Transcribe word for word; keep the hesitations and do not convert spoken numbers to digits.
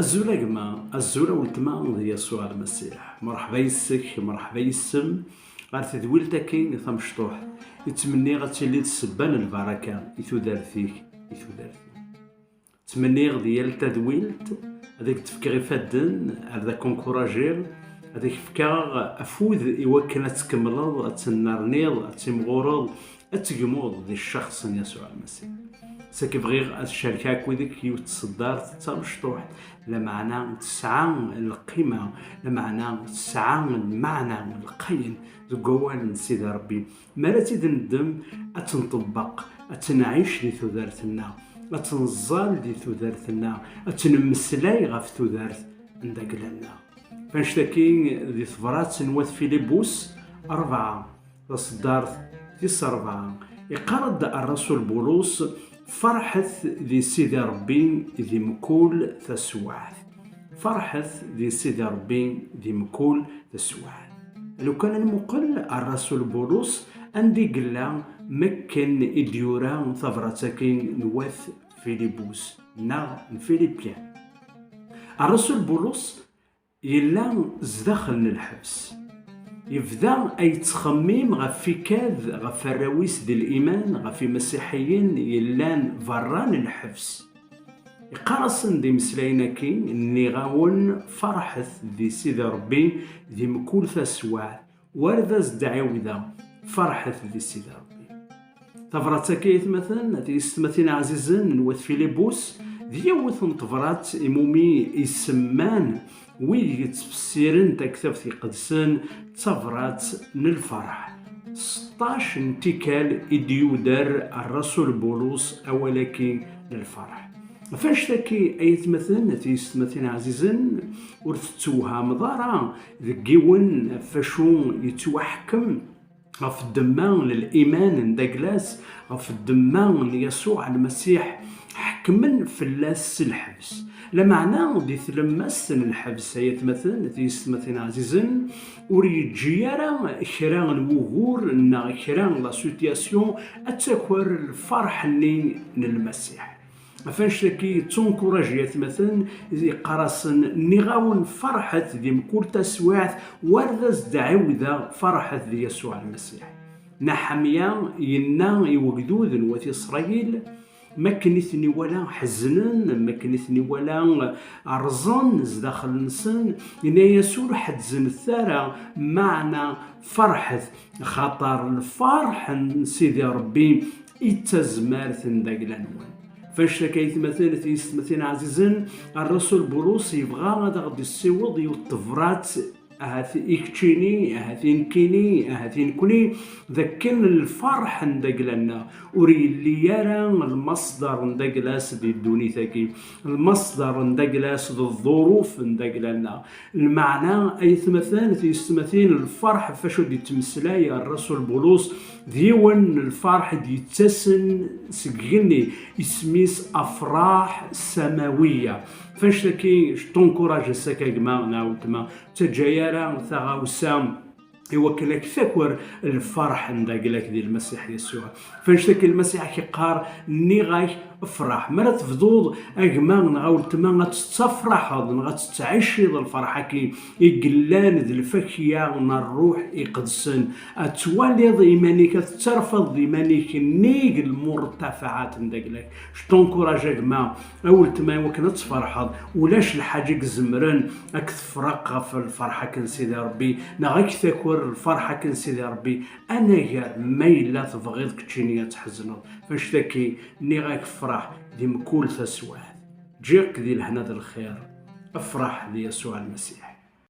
Azul a gma, azul a weltma d Yasuɛ Lmasiḥ. Merḥba yes-k, merḥba yes-m ɣer tedwilt-agi tamecṭuḥt. Ttmenniɣ ad tili d ssebba n lbaraka i tudert-ik, i tudert-iw. Ttmenniɣ di yal tadwilt ad ak-d-fkeɣ ifadden, ad ak-encouragiɣ, ad ak-fkeɣ afud i wakken ad tkemmleḍ, ad tennerniḍ, ad timɣureḍ, ad tegmuḍ di ccaxs n Yasuɛ Lmasiḥ. Saki bɣiɣ ad cerkeɣ akked-k yiwet tseddart d tamecṭuḥt, lameɛna tesɛa lqima, lameɛna tesɛa lmeɛna lqayen deg wawal n Sidi Ṛebbi. Mi ara tt-id-neddem, ad tt-nṭebbeq, ad tt-nɛic di tudert-nneɣ, ad tt-neẓẓal di tudert-nneɣ, ad tt-nemmeslay ɣef tudert n dagla-nneɣ. F annect-agi, di tebrat n wat Filibus rebɛa, taṣeddart tis rebɛa, iqqar-d Rrasul Bulus: "Ferḥet di Sidi Ṛebbi di mkul taswiɛt." Ferḥet di Sidi Ṛebbi di mkul taswiɛt. Lukan ad nmuqel Rrasul Bulus anda i yella makken i d-yura tabrat-agi n wat Filibus neɣ n Filipyen. Rrasul Bulus yella zdaxel n lḥebs. Yebda a yettxemmim ɣef ikad, ɣef arraw-is di liman, ɣef imasiḥiyen yellan berra n lḥebs. Iqqar-asen-d imeslayen-agi: "Nniɣ-awen, ferḥet di Sidi Ṛebbi di mkul taswiɛt." War d as-d-ɛiwdeɣ, ferḥet di Sidi Ṛebbi. Tabrat-agi, aytmaten d yessetmatin ɛzizen n wat Filibus, d yiwet n tebrat imumi isemman wid yettfessiren Taktabt Iqedsen d tabrat n lferḥ. Seṭṭac n tikkal i d-yuder Rrasul Bulus awal-agi n lferḥ. Ɣef annect-agi, ay atmaten d yessetmatin ɛzizen, ur tettewhameḍ ara deg yiwen ɣef wacu yettwaḥkem ɣef ddemma n liman n Daglas, ɣef ddemma n Yasuɛ Lmasiḥ, ḥekmen fell-as s lḥebs. Lameɛna, di tlemmast n lḥebs, ay atmaten d yessetmatin ɛzizen, ur yeǧǧi ara kra n wugur neɣ kra n la situation ad taker lferḥ-nni n Lmasiḥ. Ɣef annect-agi, yettunkuraji atmaten, yeqqar-asen: "Nniɣ-awen, ferḥet di mkul taswiɛt, war d as-d-ɛiwdeɣ, ferḥet di Yasuɛ Lmasiḥ." Naḥemya yenna i wegdud n wat Isṛayil, makken i ten-iwala ḥeznen, makken i ten-iwala rẓen zdaxel-nsen, yenna-yas: "Ur ḥezznet ara, meɛna ferḥet, xaṭer lferḥ n Sidi Ṛebbi i d tazmert n dagla-nwen." F annect-agi, ay atmaten d yessetmatin ɛzizen, Rrasul Bulus yebɣa ad aɣ-d-yessiweḍ yiwet tebrat, ahat i keččini, ahat i nekkini, ahat i nekni, d akken lferḥ n dagla-nneɣ ur yelli ara lmasdar n dagla-s di ddunit-agi, lmasdar n dagla-s d ḍḍuruf n dagla-nneɣ. Lmeɛna, ay atmaten d yessetmatin, lferḥ ɣef wacu d-yettmeslay Rrasul Bulus, d yiwen n lferḥ i d-yettasen seg igenni, isem-is afraḥ samawiya. F annect-agi, je t'encourage ass-agi a gma neɣ weltma, ur ttaǧǧa ara taɣawsa i wakken ad k-taker lferḥ n dagla-k di Lmasiḥ Yasuɛ. F annect-agi, Lmasiḥ ak-iqqar: "Nniɣ-ak, efreḥ." Mi ara tebduḍ, a gma neɣ a weltma, ad tettafraḥeḍ neɣ ad tettɛiciḍ lferḥ-agi i yellan d lfakya n Ṛṛuḥ Iqedsen, ad twaliḍ iman-ik, ad tettarfeḍ d iman-ik nnig lmurtafaɛat n dagla-k. Je t'encourage a gma, a weltma, i wakken ad tferḥeḍ. Ulac lḥaǧa i izemren ad k-tefreq ɣef lferḥ-agi n Sidi Ṛebbi, neɣ ad k-taker lferḥ-agi n Sidi Ṛebbi, anagar ma yella tebɣiḍ keččini ad tḥezneḍ. F annect-agi, nniɣ-ak, efreḥ di mkul taswiɛt. Ǧǧiɣ-k di lehna d lxir. Efreḥ di Yasuɛ Lmasiḥ.